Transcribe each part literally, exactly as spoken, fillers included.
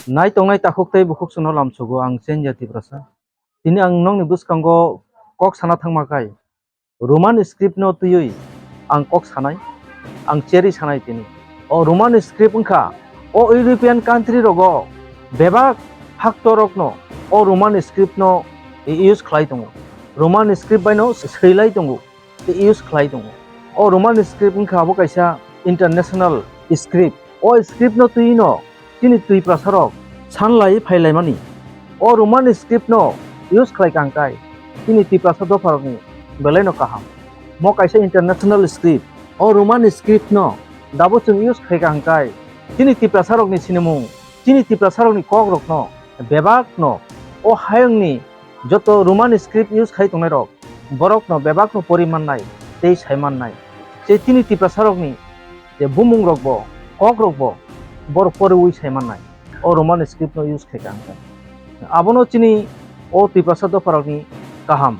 Nai tongnai takhuk tei bukhuk chwngno lamsogo ang Chengya Tiprasa. Tini ang nokni bwskango kok sana thangma khai Roman script no twiwi ang kok sanai, ang cherwi sanai tini. O Roman script wngkha o European country rogo bebak haktorokno o Roman script no use khlai tongo, Roman script bai no swilai tongo. Tei use khlai tongo. O Roman script wngkha abo kaisa international script. O script no twi no chini Tiprasa rok sanlai phailaimani. O Roman script no use khlai kangkai chini Tiprasa dopha rokni belai no kaham. Mo kaisa international script. O Roman script no dabo chwng use khai kangkai chini Tiprasa rokni sinimung, chini Tiprasa rokni kok rokno bebak no o hayungni joto Roman script use khai tongnai rok, borokno bebakno pori mannai tei sai mannai. Tei chini Tiprasarokni je bumung rokbo, kok rokbo borok poriwi sai mannai. O Roman script no use khai kha hwnkhe. Abono chini o Tiprasa dopharokni kaham.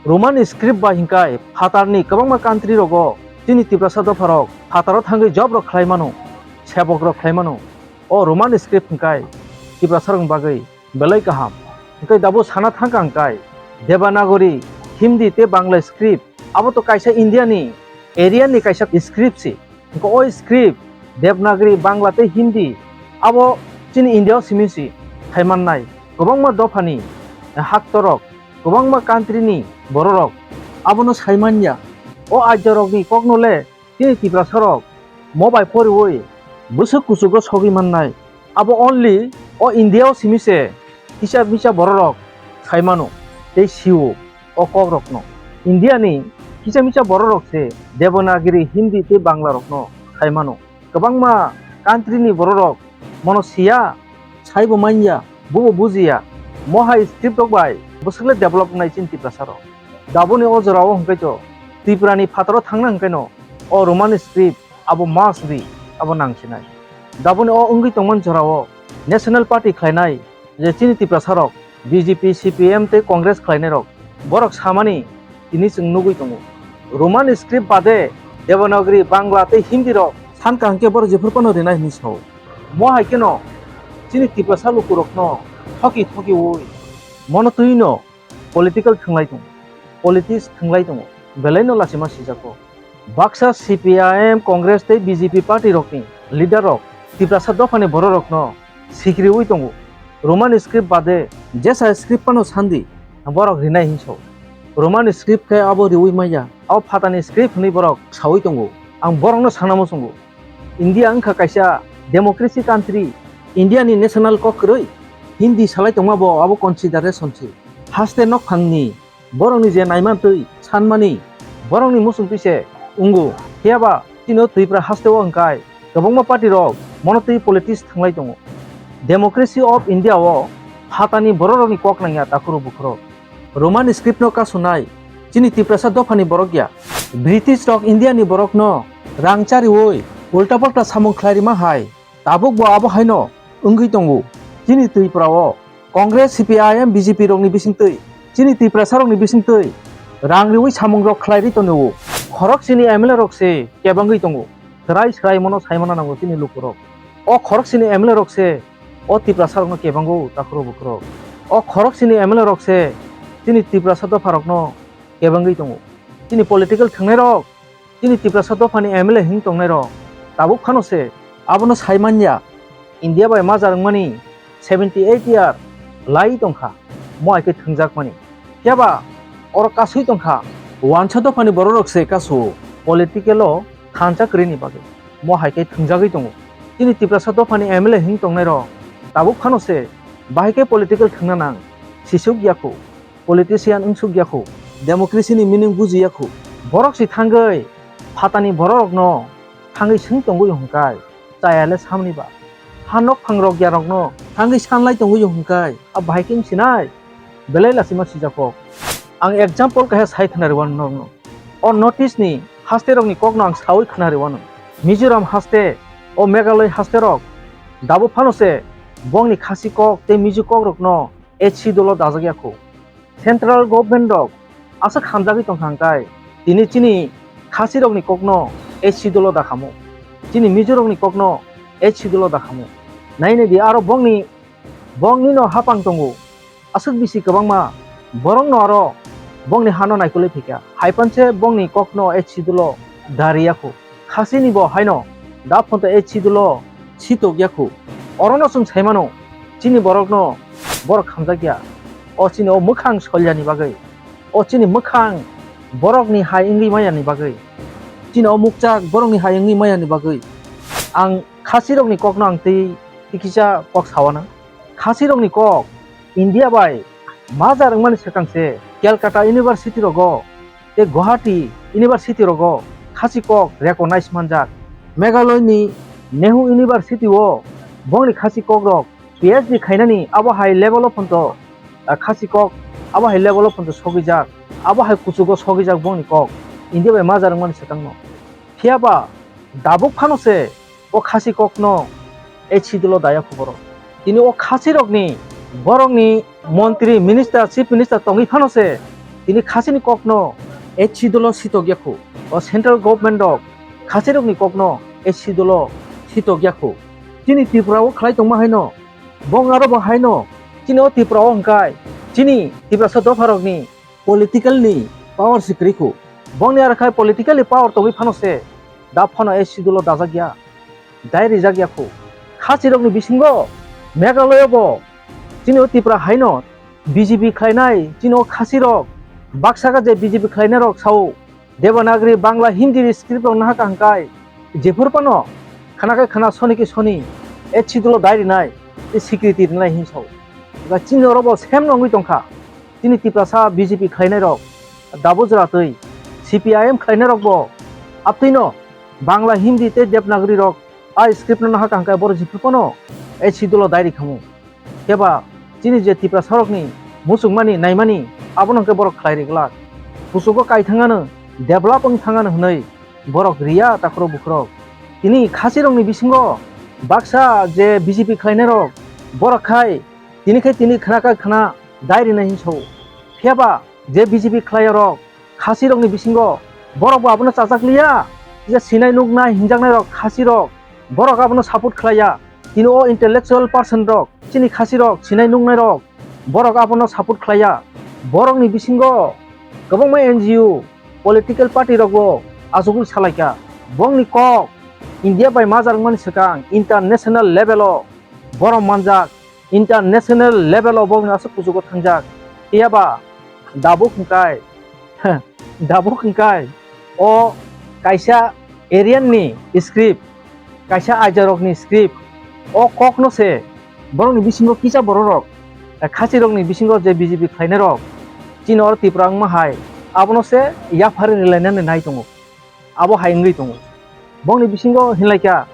Roman script bai hwnkhe phatarni kwbangma country rogo chini Tiprasa dopharok phataro thangwi job rok khlai mano, sebok rok khlai mano. O Roman script hwnkhe Tiprasarokni bagwi belai kaham. Hwnkhe dabo sana thangkha hwnkhe Devanagari, Hindi tei Bangla script abo to kaisa India ni area ni kaisa script si. Hwnkhe o script Devanagari, Bangla tei Hindi abo chini India o simi si khai mannai. Kwbangma dophani haktorok, kwbangma country ni bororok abono sai manya. O aidorokni kokno le chini Tiprasarok mo bai poriwi bwswk kuchugo sogwi mannai. Abo only o India o simi se kisa misa bororok sai mano tei sio o kokrokno. India ni kisa misa bororok se Devanagiri, Hindi tei Bangla rokno sai mano. Kwbangma country ni bororok mono siya, saibo manya, bubo bujiya. Mo hai script rok bai bwswk le develop wngnai chini Tiprasa rok. Daboni o jora o hwnkhe to Tripura ni phataro thangna hwnkhe no o Roman script abo must be, abo nangsinai. Daboni o wngwi tongmani jora o National Party khlainai je chini Tiprasa rok B J P, C P I M tei Congress khlainai rok, borok samani tini chwng nugwi tongo. Roman script bade Devanagari, Bangla tei Hindi rok san kaham khe borok jephru phano rinai hwnwi sao. Mo hai kheno chini Tiprasa lukurokno thoki thoki ui mono twi no political thwnglai tongo, politics thwnglai tongo, belai no lachima sijako. Baksa C P I M, Congress tei B J P party rokni leader rok Tiprasa dophani bororokno sikriwi tongo. Roman script bade jesa script phano sandi borok rinai hinso. Roman script khe abo riwi maya, abo phatani script hwnwi borok sawi tongo. Ang borokno sana muchungo. India wngkha kaisa democracy country. India ni national kok kwrwi Hindi salai tongma bo abo consideration se. Haste nokphangni borokni je naimantwi sanmani borokni muchungtwi se wngo. Phiyaba chini o Tripura haste o hwnkhe kwbangma party rok mono twi politics thwnglai tongo. Democracy of India o phatani bororokni kok nangya takhuro bukhuro. Roman script no kasunai chini Tiprasa dophani borok ya. British rok India ni borok no rang chariwi ulta palta samung khlai rima hai tabuk bo abo haino wngwi tongo. Chini Tripura o Congress, C P I M, B J P rokni bisingtwi, chini Tiprasa rokni bisingtwi rang riwi samung rok khlai ri tongo. Khorok chini M L A rok se kebangwi tongo. Chwrai chwrai mono sai mana nango chini lukurok. O khorok chini M L A rok se o Tiprasa rokno kebango takhuro bukhuro. O khorok chini M L A rok se chini Tiprasa dopha rokno kebangwi tongo. Chini political thwngnai rok, chini Tiprasa dophani M L A hing tongnai rok tabuk phano se abono sai manya. India bai majra wngmani seventy eight year lai tongkha, mo hai khe thwngjakmani. Phiyaba oro kasui tongkha, wansa dophani bororok se kasu political o thansa kwrwini bagwi mo hai khe thwngjagwi tongo. Chini Tiprasa dophani M L A hing tongnai rok tabuk phano se bahai khe political thwngna nang sisuk yakho, politician wngsuk yakho, democracy ni meaning buji yakho. Borok se thangwi phatani bororokno thangwi swng tongwi hwnkai, chaya le samni ba? Ha nok phang rok ya rokno thangwi sanlai tongwi hwnkai, a bahai khe wngsinai? Belai lachima sijak kok. Ang example kaisa sai khna rwano norokno. O North East ni haste rokni kokno ang sawi khna rwano. Mizoram haste, o Meghalaya haste rok dabo phano se bongni Khasi kok tei Mizo kok rokno H C dolo dajak yakho. Central government rok aswk hamjagwi tongkha hwnkhe tini chini Khasi rokni kokno H C dolo dakhamo, chini Mizo rokni kokno H C dolo dakhamo. Nainai di aro bongni Bongni no hapang tongo. Aswk bisi kwbangma borok no aro bongni hano naikolwi phaikha. Hai panse bongni kok no eighth schedule o da riyakhu. Khasi ni bo haino da phonto eighth schedule o sitok yakhu. Oro no chwng sai mano, chini borok no borok hamjak ya. O chini o mwkhang solyani bagwi. O chini mwkhang borokni hai wngwi maya ni bagwi, chini o mukchak borokni hai wngwi maya ni bagwi ang khasi rokni kok no ang tei tikisa kok sawana. Khasi rokni kok India bai majak wngmani swkang se Calcutta University rogo tei Guwahati University rogo khasi kok recognize manjak. Meghalaya ni Nehu University o bongni khasi kok rok P H D khainani abo hai level o phonto, ah, khasi kok abo hai level o phonto sogijak, abo hai kuchugo sogijak bongni kok India bai majak wngmani swkangno. Phiya ba dabuk phano se o khasi kokno eighth schedule o daya khuboro. Tini o khasi rokni borokni montri, minister, chief minister tongwi phano se tini khasini kokno eighth schedule o sitok yakhu. O central government rok khasi rokni kokno eighth schedule o sitok yakhu. Chini Tripura o khlai tongma haino, bong aro bo haino, chini o Tripura o hwnkhe chini Tiprasa dopha rokni political ni power se kwrwi khu. Bongni aro khai political ni power tongwi phano se da phano eighth schedule o dajak ya, dai rijak ya khu. Khasi rokni bisingo Meghalaya bo chini o Tripura haino B J P khlainai, chini o khasi rok baksa kha je B J P khlainai rok sao Devanagari, Bangla, Hindi ni script rok nahaka hwnkhe jephuru phano khana khe khana, soni khe soni, eighth schedule o dai rinai tei swikriti rinai hinwi sao. Eba chini oro bo same no wngwi tongkha. Chini Tiprasa B J P khlainai rok dabo jora twi C P I M khlainai rok bo aptwi no Bangla, Hindi tei Devanagari rok a script no nahaka hwnkhe borok jephuru phano eighth schedule o dai rikhamu. Khe ba chini je Tiprasa rokni muchungmani naimani abono hwnkhe borok khlai ri glak. Kuchugo kai thangano, develop wng thangano hwnwi borok riya takhurok bukhurok. Tini khasi rokni bisingo baksa je B J P khlainai rok borok khai tini khai tini khna khai khna dai rinai hinwi sao. Phiya ba je B J P khlai rok khasi rokni bisingo borok bo abono chajak liya, je sinai nuknai hinjaknai rok khasi rok borok abono support khlai ya. Tini o intellectual person rok, chini khasi rok, sinai nuknai rok, borok abono support khlai ya. Borokni bisingo kwbangma N G O, political party rok bo achugwi salai kha. Bongni kok India bai majak wngmani swkang international level o borom manjak, international level o bongni aswk kuchugo thangjak. Phiya ba dabuk hwnkhe, dabuk hwnkhe o kaisa Aryan ni script, kaisa Ajarokni script, o kokno se borokni bisingo kisa bororok, eh, khachirokni bisingo je B J P khlainairok, chini oro Tripura wngma hai, abono se yapharwi rwlainani nai tongo. Abo hai wngwi tongo. Bongni bisingo hinlaikha,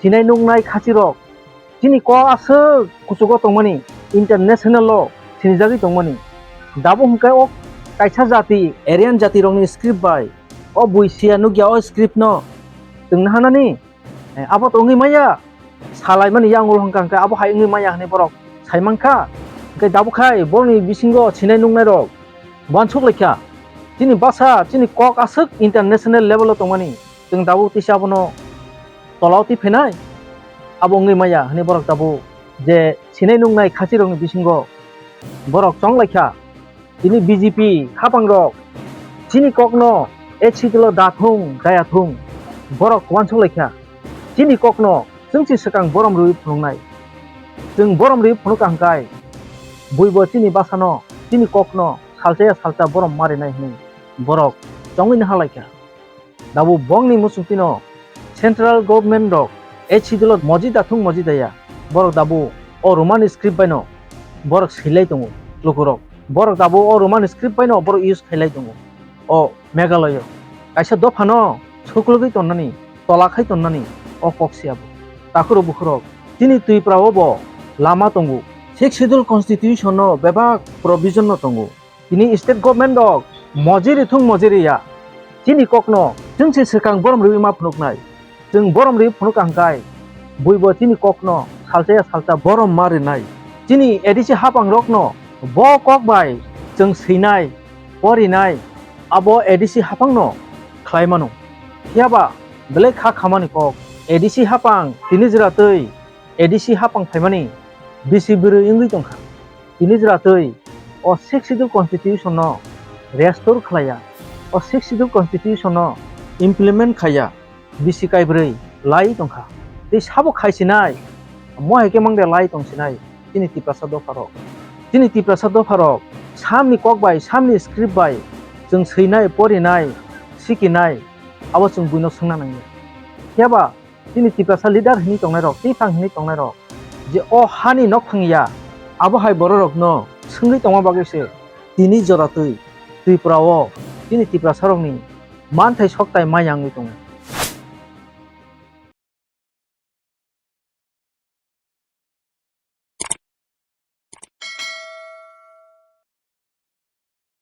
sinai nuknai khachirok, chini kok aswk kuchugo tongmani, international o sinijagwi tongmani. Dabo hwnkhe o kaisa jati, Aryan jatirokni script bai, o bui siya nukya o script no twngna hanani, eh, abo to wngwi maya, salaimani yang ulo hwnkha hwnkhe abo hai wngwi maya hwnwi borok saimankha. Hwnkhe dabo khai borokni bisingo sinai nuknairok uansuk laikha. Chini basa, chini kok aswk international level o tongmani, chwng dabo tisa abono tolao twi phainai, abo wngwi maya hwnwi borok dabo je sinai nuknai khachirokni bisingo borok chong laikha. Tini B J P haphangrok chini kokno eighth schedule o da thung, daya thung, borok uansuk laikha. Chini kokno chwng se swkang borom rwui phunuknai. Chwng borom rwui phunukha hwnkhe buibo chini basano, chini kokno salsa ya salsa borom ma rinai hwnwi borok chongwi naha laikha. Dabo bongni muchungtwino central government rok eighth schedule o moji da thung moji da ya, borok dabo o Roman script baino borok swilai tongo lukurok. Borok dabo o Roman script baino borok use khailai tongo o Meghalaya o. Kaisa dophano suklugwi tonnani, tola khai tonnani o kok se abo. Takhurok bukhurok, chini Tripura o bo lama tongo. Sixth Schedule Constitution o bebak provision no tongo. Tini state government rok mojiri thung mojiri ya. Chini kokno chwng se swkang borom rwui ma phunuknai. Chwng borom rwui phunukha hwnkhe buibo chini kokno salsa ya salsa borom ma rinai. Chini A D C haphangrokno bo kok bai chwng swinai, porinai, abo A D C haphangno khlai mano. Phiya ba belai kha khamani kok. A D C haphang tini jora twi A D C haphang phaimani bisi bwrwi wngwi tongkha. Tini jora twi o Sixth Schedule Constitution no restore khlaiya, o Sixth Schedule Constitution no implement khaiya, bisi kaibrwi lai tongkha. Tei sabo khaisinai, mo hai khe mang de lai tongsinai chini Tiprasa dopharok. Chini Tiprasa dopharok samni kok bai, samni script bai chwng swinai, porinai, sikinai, abo chwng buino swngna nangya. Phiya ba chini Tiprasa leader hinwi tongnairok, tei phang hinwi tongnairok, je o hani nok thangya, abo hai bororokno swngwi tongma bagwi se tini jora twi Tripura o chini Tiprasarokni manthai soktai maya wngwi tongo.